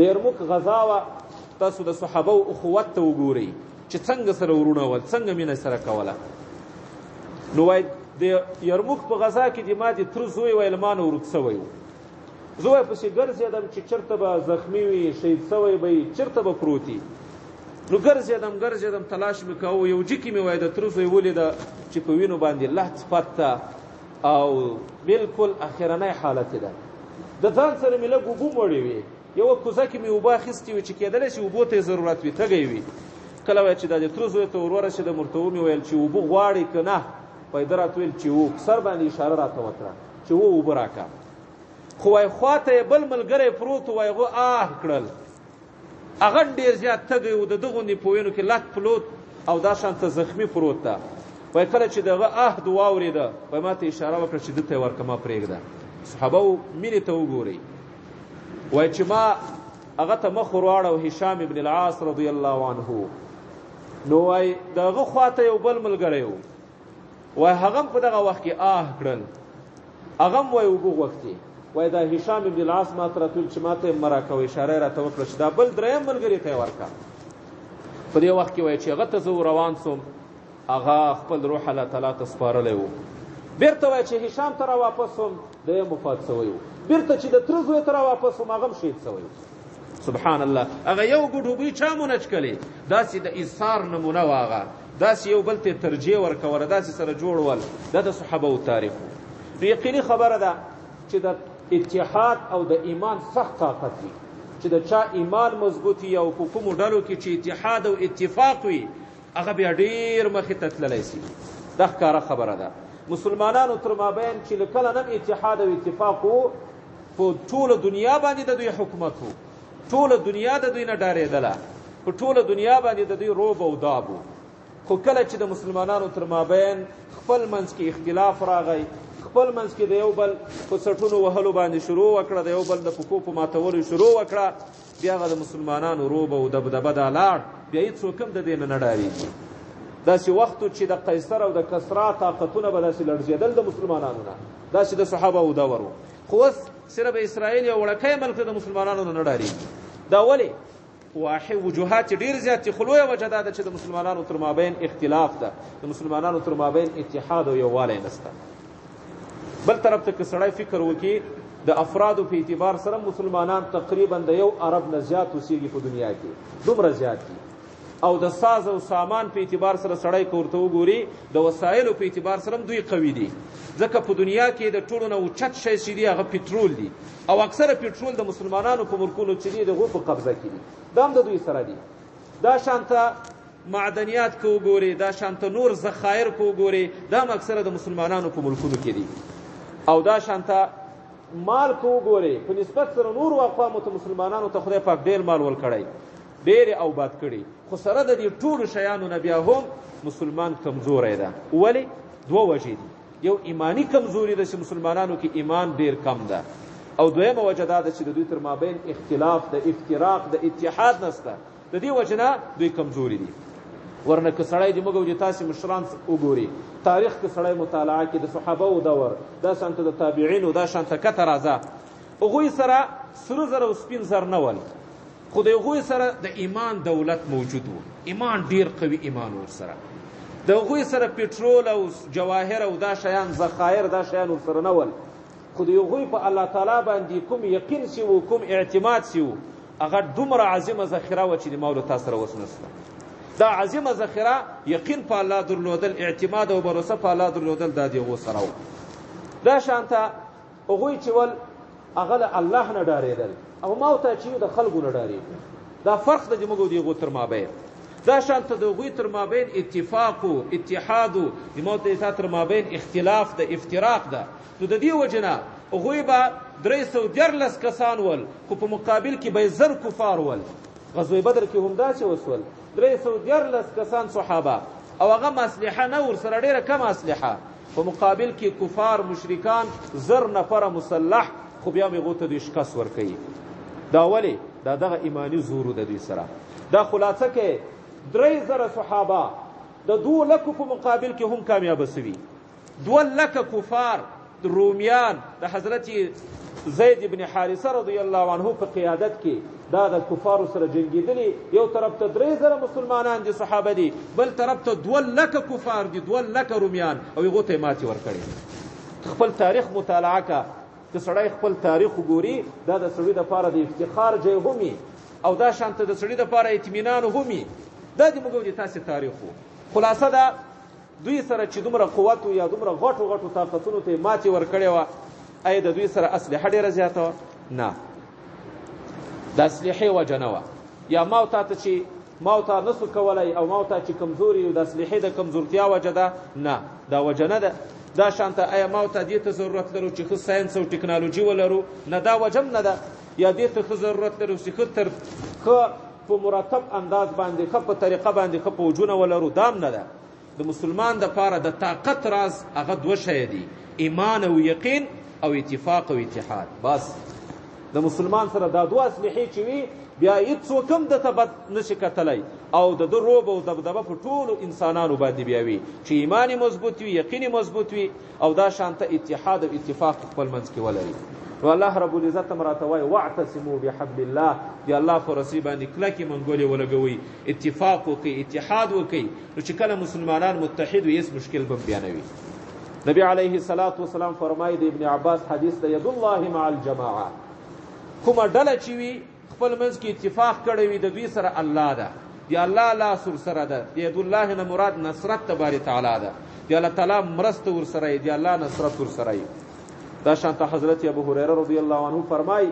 د یرموک غزا وه. تاسو د صحابه او اخوت ته وګورئ چې څنګه سره ورونه ول، څنګه مینه سره کوله. نو وایي د یرموک په غزا کې د ما د تره زوی ویل ما نه ورک سوی و، زه وایي پسې ګرځېدم چې چېرته به زخمي وي، شهید سوی به وي، چېرته به پروت وي. نو ګرځېدم ګرځېدم، تلاش مې کاوه، یو جکې مې وایي د تره زوی ولیده چې په وینو باندې لت پت ده او بالکل اخرنی حالت ده. د ځان سره مې لږ اوبه وړې وې، یوه کوزه کې مې اوبه اخیستې وې چې کېدلی شي اوبو ته یې ضرورت وي، تږی وي. کله وایي چې دا د تره زوی ته ور ورسېدم، ورته ومې ویل چې اوبه غواړې که نه؟ وایي ده راته ویل چې و، سر باندې اشاره راته وکړه چې و اوبه راکړه. خو وایي خواته یې بل ملګری پروت و، وایي هغه آه کړل، هغه ډېر زیات تږی و، د ده غوندې په وینو کې لت پلوت او دا شانته زخمي پروت ده. وایي کله چې د هغه عهد واورېده، وایي ما ته اشاره وکړه چې ده ته یې ورکړه، ما پرېږده. صحابه و مینې ته وګورئ. وایي چې ما هغه ته مخ ورواړو، هشام ابن العاص رضی الله عنه، نو وایي د هغه خواته یو بل ملګری و، وایي هغه هم په دغه وخت کې آه کړل، هغه هم وایي اوبه غوښتې. وایي دا هشام ابن العاص ما ته راته ویل چې ما ته یې مه راکوه، اشاره یې راته وکړه چې دا بل درېیم ملګري ته یې ورکړه. په دې وخت کې وایي چې هغه ته زه روان سوم، هغه خپل روح الله تعالی ته سپارلی و. بیرته وایي چې هشام ته را واپس سوم، دی هم وفات سوی و. بیرته چې د تره زوی ته را واپس سوم، هغه هم شهید سوی و. سبحان الله، هغه یو ګوټ اوبه چا مو نه څښلې، داسې د ایثار نمونه وه، هغه داسې یو بل ته ترجیح ورکوله، داسې سره جوړ ول. دا د صحابه و تاریخ و. نو یقیني خبره ده چې د اتحاد او د ایمان سخت طاقت وي، چې د چا ایمان مضبوط وي او په کومو ډلو کې چې اتحاد او اتفاق وي، هغه بیا ډېر مخې ته تللی سي. دا ښکاره خبره ده. مسلمانانو تر مابین چې له کله نن اتحاد او اتفاق و، په ټوله دنیا باندې د دوی حکومت و، ټوله دنیا د دوی نه ډارېدله، په ټوله دنیا باندې د دوی روب او داب و. خو کله چې د مسلمانانو تر مابین خپل منځ کې اختلاف راغی، خپل منځ کې د یو بل په څټونو وهلو باندې شروع وکړه، د یو بل د پښو په ماتولو شروع وکړه، بیا هغه د مسلمانانو روب او دبدبه دا لاړ، بیا هیڅوک هم د دې نه نه ډارېږي. داسې وخت چې د قیصر او د کسرا طاقتونه به داسې لړزېدل د مسلمانانو نه، داسې د صحابه او دور و. خو اوس صرف اسرائیل یو وړکی ملک د مسلمانانو نه نه ډارېږي. دا ولې؟ واحد وجوهات ډېر زیات دي، خو لویه وجه دا ده چې د مسلمانانو تر مابین اختلاف ده، د مسلمانانو تر مابین اتحاد او یووالی نشته. بل طرف ته که سړی فکر وکړي، د افرادو په اعتبار سره مسلمانان تقریبا د یو ارب نه زیات اوسېږي په دنیا کې، دومره زیات دي. او د ساز او سامان په اعتبار سره سړی که ورته وګوري، د وسایلو په اعتبار سره هم دوی قوي دي، ځکه په دنیا کې د ټولو نه اوچت شی چې دي هغه پټرول دي، او اکثره پټرول د مسلمانانو په ملکونو چې دي د هغو په قبضه کې دي، دا هم د دوی سره دي. دا شانته معدنیات که وګوري، دا شانته نور ذخایر که وګوري، دا هم اکثره د مسلمانانو په ملکونو کې دي. او دا شانته مال که وګوري، په نسبت سره نورو اقوامو ته مسلمانانو ته خدای پاک ډېر مال ورکړی، ډېر یې اوباد کړي، خو سره د دې ټولو شیانو نه بیا هم مسلمان کمزوری ده. ولې؟ دوه وجې دي. یو ایمانی کمزوري ده چې مسلمانانو کې ایمان ډېر کم ده، او دویمه وجه دا ده چې د دوی تر مابین اختلاف د افتراق د اتحاد نسته، د دې وجه نه دوی کمزوري دي. ورنه که سړی د موږ او د تاسې مشران وګوري، تاریخ که سړی مطالعه کړي، د صحابه و دور، دا شانته د تابعینو، دا شانته کته راځه، هغوی سره سره زر او سپین زر نه ول، خو د هغوی سره د ایمان دولت موجود و، ایمان ډیر قوي ایمان ورسره. د هغوی سره پټرول او جواهر او دا شیان، ذخایر دا شیان ورسره نه ول، خو د هغوی په الله تعالی باندې کوم یقین چې و، کوم اعتماد چې و، هغه دومره عظیمه ذخیره وه چې د ما او له تا سره اوس نشته. دا عظیمه ذخیره یقین په الله درلودل، اعتماد او باور په الله درلودل، دا د هغو سره و. دا شانته هغوی چې ول هغه له الله نه ډارېدل، او ما او تا چې یو د خلکو نه ډارېږو. دا فرق دی د موږ او د هغو تر مابین. دا شانته د هغوی تر مابین اتفاق و اتحاد و، د ما او تا تر مابین اختلاف ده، افتراق ده. نو د دې وجې نه هغوی به 313 کسان ول، خو په مقابل کې به یې 1000 کفار ول. غزوه بدر کې هم داسې وسول، 313 کسان صحابه، او هغه اسلحه نه ورسره، ډېره کمه اسلحه، په مقابل کې کفار مشرکان 1000 نفره مسلح، خو بیا هم هغو ته دوی شکست ورکوي. دا ولې؟ دا دغه ایماني زور د دوی سره. دا خلاصه کې 3000 صحابه د 2 لکو په مقابل کې هم کامیابه سوي. 2 لکه کفار رومیان د حضرت زید ابن حارثه رضی الله عنه په قیادت کې دا د کفارو سره جنګېدلي. یو طرف ته 3000 مسلمانان دي، صحابه دي، بل طرف ته 2 لکه کفار دي، 2 لکه رومیان، او هغو ته یې ماتې ورکړې. خپل تاریخ مطالعه که، که سړی خپل تاریخ وګوري دا د سړي دپاره د افتخار ځای هم وي، او دا شانته د سړي دپاره اطمینان هم وي. دا د موږ او د تاسې تاریخ و. خلاصه ده دوی سره چې دومره قوت یا دومره غټو غټو طاقتونو ته ماتې ورکړې وه، آیا د دوی سره اسلحه ډېره زیاته وه؟ نه، د اسلحې وجه نه وه. یا ما او تا ته چې ما او تا نسو کولی او ما او تا چې کمزوري یو د اسلحې د کمزورتیا وجه ده؟ نه، دا وجه نه ده. دا شانته آیا ما او تا دې ته ضرورت لرو چې ښه ساینس او ټکنالوژي ولرو؟ نه، دا وجه هم نه ده. یا دې ته ښه ضرورت لرو چې ښه په مرتب انداز باندې، ښه په طریقه باندې ښه پوجونه ولرو؟ دا هم نه ده. د مسلمان د پاره د طاقت راز هغه دوه شی دي، ایمان او یقین او اتفاق او اتحاد. بس د مسلمان سره دا دوه اسلحې چې وي بیا هیڅوک هم ده ته بد نشي کتلی، او د ده روب او دبدبه په ټولو انسانانو باندې بیا وي چې ایمان یې مضبوط وي، یقین یې مضبوط وي، او دا شانته اتحاد او اتفاق خپل منځ کې ولري. نو الله رب العزت هم راته وایي واعتصموا بحبل الله، د الله په رسۍ باندې کلکې منګولې ولګوئ، اتفاق وکړئ، اتحاد وکړئ. نو چې کله مسلمانان متحد وي هېڅ مشکل به هم بیا نه وي. نبی علیه الصلاة والسلام فرمایي د ابن عباس حدیث ده، ید الله مع الجماعه، کومه ډله چې وي خپل منځ کې اتفاق کړی وي د دوی سره الله ده، د الله لاس ورسره ده. د ید الله نه مراد نصرت تبارک تعالی ده، د الله تعالی مرسته ورسره وي، د الله نصرت ورسره وي. دا شانته حضرت ابو هريره رضی الله عنه فرمای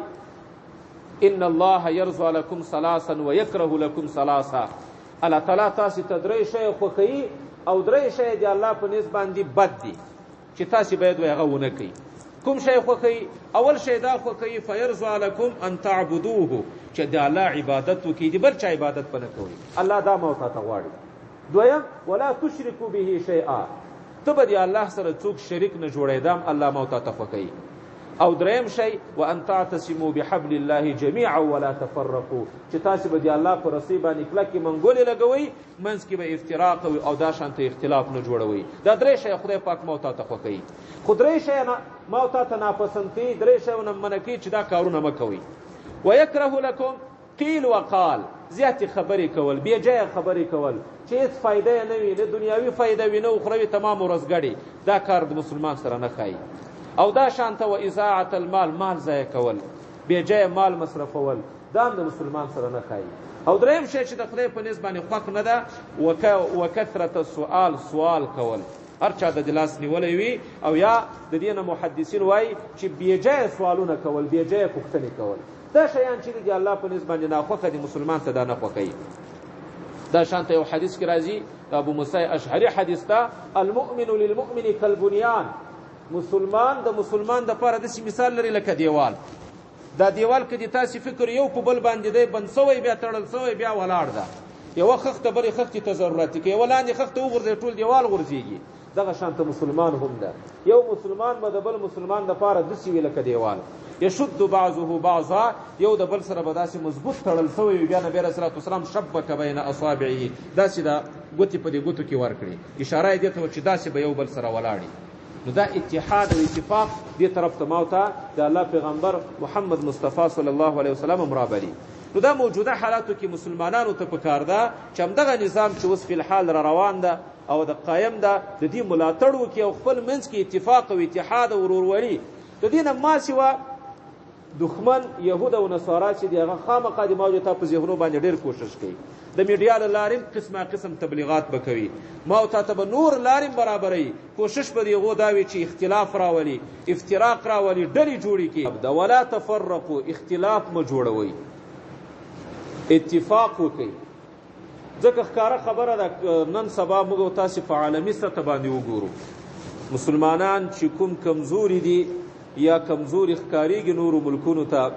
ان الله يرضى لكم ثلاثا ويكره لكم ثلاثا، الله تعالی تاسو ته درې شی خوښوي او درې شی د الله په نس باندې بد دي چې تاسو باید هغه ونه کوئ. کوم شی خوښوي؟ اول شی دا خوښوي فيرضى لكم ان تعبدوه، چې د الله عبادت وکړئ، د بل چا عبادت به نه کوئ، الله دا ما تاته غواړي. دویم ولا تشرکوا به شیئا، ته به د الله سره څوک شریک نه جوړوې، دا هم الله ما تاته خوښوي. او دریم شی وان تعتصموا بحبل الله جميعا ولا تفرقوا، چې تاسو به د الله په رسۍ باندې کلکې منګولې لګوئ، منځ کې به افتراق او دا شانته اختلاف نه جوړوئ. دا درې شی خدای پاک ما تاته خوښوي. خو درې شی ما تاته ناپسند کوي، درې شی نه منع کوي چې دا کارونه مه کوئ. ويکره لکم قیل وقال، زیاتې خبرې کول، بې ځایه خبرې کول چې هېڅ فایده یې نه وي، نه دنیاوي فایده وي نه اخروي، تمام ورځ ګډې، دا کار د مسلمان سره نه ښایي. او دا شانته و اضاعة المال، مال ضایع کول، بې ځایه مال مصرفول، دا هم د مسلمان سره نه ښایي. او دریم شی چې د خدای په نس باندې خوښ نه ده وکثرة السؤال، سوال کول، هر چا د لاس نیولی وي. او یا د دې نه محدثین وایي چې بې ځایه سوالونه کول، بې ځایه پوښتنې کول، دا شیان چې دي الله په نس باندې ناخوښه دي، مسلمان ته دا نه خوښوي. دا شانته یو حدیث کې راځي، د ابو موسی اشعري حدیث ده، المؤمن للمؤمن کالبنیان، مسلمان د مسلمان دپاره داسې مثال لري لکه دیوال. دا دیوال که د تاسې فکر یو په بل باندې دی بند سوی، بیا تړل سوی، بیا ولاړ ده، یوه خښته بلې خښتې ته ضرورت دی، که یوه لاندې خښته وغورځوي ټول دیوال غورځېږي. دغه شانته مسلمان هم ده، یو مسلمان به د بل مسلمان دپاره داسې وي لکه دیوال، یشد بعضه بعضا، یو د بل سره به داسې مضبوط تړل سوی وي. بیا نبی علیه الصلاة والسلام شبک بین اصابعه، داسې دا ګوتې په دې ګوتو کې ورکړې، اشاره یې دې ته وه چې داسې به یو بل سره ولاړي. نو دا اتحاد او اتفاق دې طرف ته ما ته د الله پیغمبر محمد مصطفی صلی الله علیه وسلم هم رابلي. نو دا موجوده حالاتو کې مسلمانانو ته پکار ده چې همدغه نظام چې اوس فی الحال را روان ده او د قایم ده د دې ملاتړ وکړي او خپل منځ کې اتفاق او اتحاد او ورورولي. د دې نه ما سوا دښمن یهود او نصارا چې دی هغه خامخا د ما ته په ذهنو باندې ډېر کوشش کوي، د میډیا له لارې هم قسمه قسم تبلیغات به کوي، ما او تا ته به نور لارې هم برابروي. کوشش به د هغو دا وي چې اختلاف راولي، افتراق راولي، ډلې جوړې کړي. د ولا تفرقو، اختلاف مه جوړوئ، اتفاق وکړئ. ځکه ښکاره خبره ده نن سبا موږ او تاسې په عالمي سطح باندې وګورو، مسلمانان چې کوم کمزوري دي یا کمزوري ښکارېږي نورو ملکونو ته،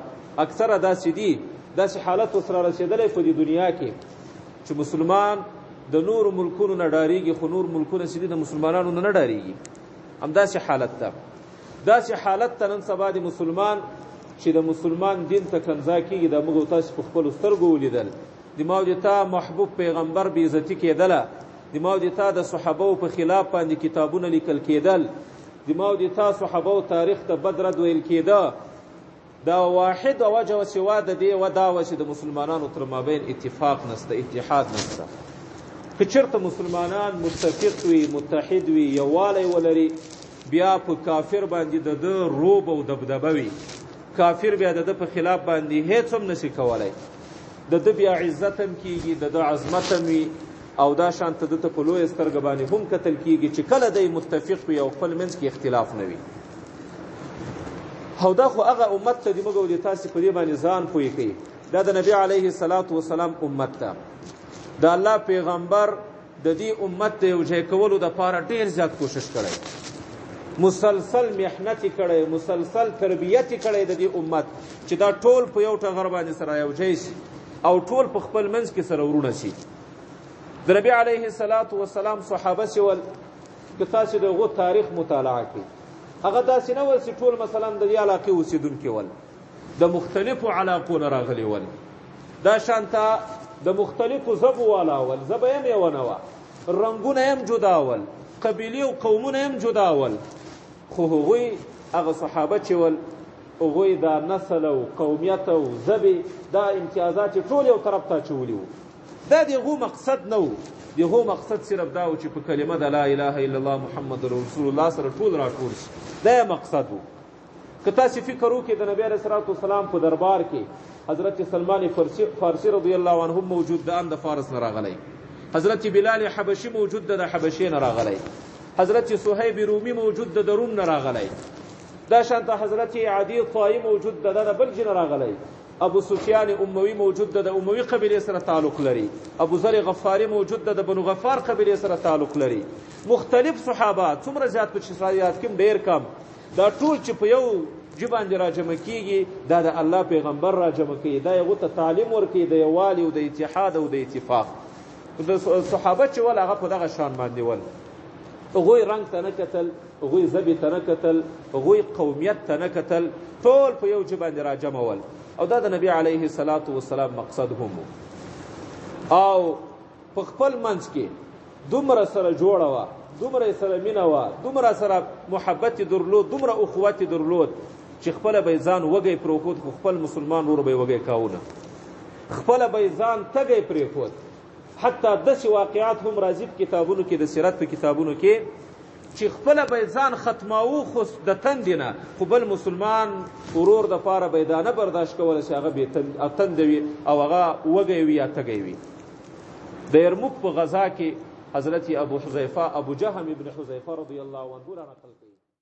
اکثره داسې دي، داسې حالت ورسره رسېدلی په دې دنیا کې چې مسلمان د نورو ملکونو نه ډارېږي، خو نور ملکونه چې دي د مسلمانانو نه نه ډارېږي. همداسې حالت ده، داسې حالت ته نن سبا د مسلمان چې د مسلمان دین ته کنځا کېږي، دا موږ او تاسې په خپلو سترګو ولیدل. د ما او د تا محبوب پیغمبر بې عزتي کېدله، د ما او د تا د صحابو په خلاف باندې کتابونه لیکل کېدل، د ما او د تا صحابو تاریخ ته بد رد ویل کېده. دا واحد وجه وه سوا د دې وه دا وه چې د مسلمانانو تر مابین اتفاق نسته، اتحاد نسته. که چېرته مسلمانان متفق وي، متحد وي، یووالی ولري، بیا په کافر باندې د ده روب او دبدبه وي. کافر بیا د ده په خلاف باندې هیڅ هم نشي کولی. د ده بیا عزت هم کیږي، د ده عظمت هم وي، او دا شان ته ده ته په لویه سترګه باندې هم کتل کیږي چې کله دی متفق وي او خپل منځ کې اختلاف نه وي. او دا خو هغه امت ته دی، موږ او د تاسې په دې باندې ځان پوه کوي. دا د نبی علیه الصلاة والسلام امت ده. د الله پیغمبر د دې امت د یو ځای کولو دپاره ډېر زیات کوشش کړی، مسلسل محنت یې کړی، مسلسل تربیت یې کړی د دې امت چې دا ټول په یو ټغر باندې سره یو ځای شي او ټول په خپل منځ کې سره وروڼه شي. د نبی علیه الصلاة والسلام صحابه چې ول، که تاسې د هغو تاریخ مطالعه کړئ، هغه داسې نه ول چې ټول مثلا د دې علاقې اوسېدونکي ول، د مختلفو علاقو نه راغلي ول. دا شانته د مختلفو ژبو والا ول، ژبه یې هم یوه نه وه، رنګونه یې هم جدا ول، قبیلې او قومونه یې هم جدا ول. خو هغوی هغه صحابه چې ول، هغوی دا نسل او قومیت او ژبې دا امتیازات یې ټول یو طرف ته اچولي وو. دا د هغو مقصد نه و. د هغو مقصد صرف دا و چې په کلمه د لا اله الا الله محمد رسول الله سره ټول راټول شي، دا یې مقصد و. که تاسې فکر وکړئ د نبی علیه الصلاة والسلام په دربار کې حضرت سلمان فارسي رضی الله عنه موجود ده، د فارس نه راغلی. حضرت بلال حبشي موجود ده، د حبشې نه راغلی. حضرت صهیب رومي موجود ده، د روم نه راغلی. دا شانته حضرت عدی طائی موجود ده، د بل ځای نه راغلی. ابو سفیان اموي موجود ده، د اموي قبیلې سره تعلق لري. ابو ذر غفاري موجود ده، د بنو غفار قبیلې سره تعلق لري. مختلف صحابه څومره زیات په چې یاد کړم ډېر کم. دا ټول چې په یو ځای باندې راجمع کیږي، دا د الله پیغمبر راجمع کوي، دا هغو ته تعلیم ورکوي د یووالي او د اتحاد او د اتفاق. د صحابه چې ول هغه په دغه شان باندې ول. هغوی رنګ ته نه کتل، هغوی ژبې ته نه کتل، هغوی قومیت ته نه کتل، ټول په یو ځای باندې راجمع ول. او دا د نبی علیه الصلاة والسلام مقصد هم و. او په خپل منځ کې دومره سره جوړه وه، دومره سره مینه وه، دومره سره محبت یې درلود، دومره اخوت یې درلود چې خپله به یې ځان وږی پرېښود، خو خپل مسلمان ورور به یې وږی کاوه نه، خپله به یې ځان تږی پرېښود. حتی داسې واقعات هم راځي په کتابونو کې، د سیرت په کتابونو کې، چې خپله به یې ځان ختماوه خو د تندې نه، خو بل مسلمان ورور دپاره به یې دا نه برداشت کوله چې هغه بې تنده وي او هغه وږی وي یا تږی وي. د یرموک په غذا کې حضرت ابو حذیفه، ابو جهم ابن حذیفه رضی الله عنه را نقل کوي.